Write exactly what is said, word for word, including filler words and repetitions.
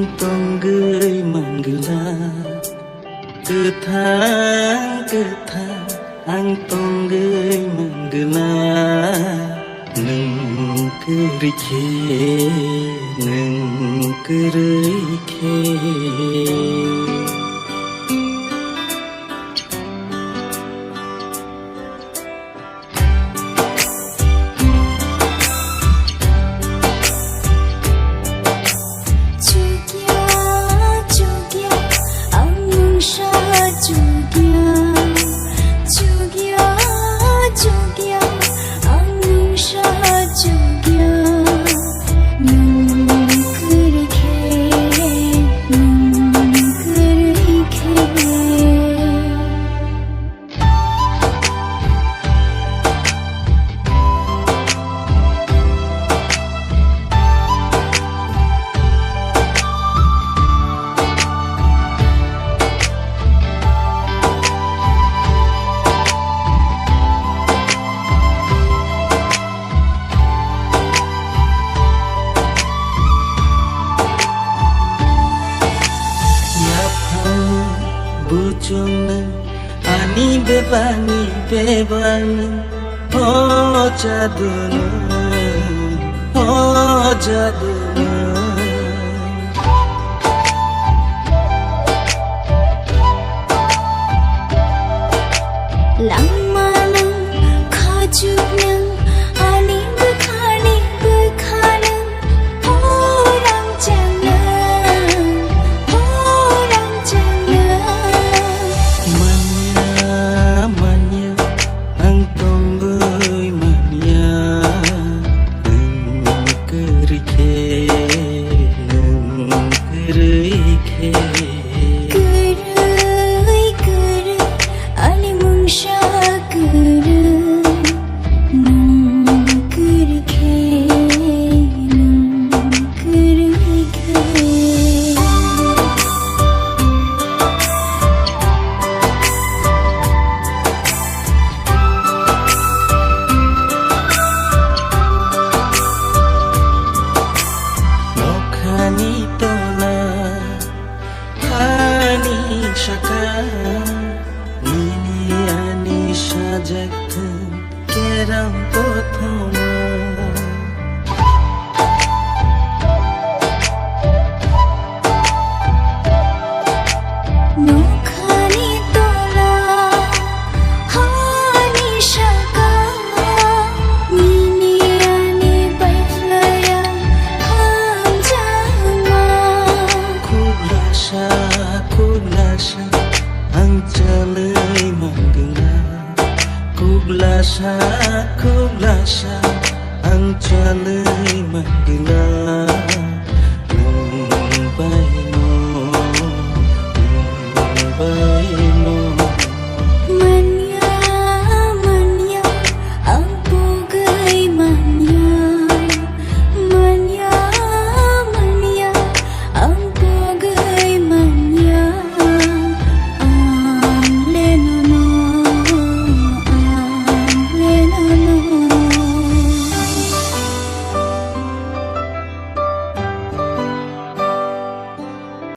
Tongwi mangla, kwthang kwthang ang tongwi mangla. Nwng kwrwi khe, nwng kwrwi khe. Chukya, chukya, ang nungsa chukya. Chukya, chukya, ang nungsa chukya. Nung kwrwi khe, nung kwrwi khe. Yaphang buchung nung Ani bebani bebani, o jaduna, o jaduna. Langmano, khajuk nang, ani bwkhani bwkha nang. Orang changlang, orang changlang. Manya, manya, ang tongwi manya. Nwng kwrwi khe, nwng kwrwi khe. Kwrwi, kwrwi, ani mungsa kwrwi. Nwng kwrwi khe, nwng kwrwi khe. Nokhani tola, ani saka, nini ani sajak thung. Kerang kothoma. Nokhani tola, hani saka, nini ani bai phlaya hamjakma. Khuklasa, khuklasa, ang chalwi mangla. Khuklasa, khuklasa, ang chalwi mangla.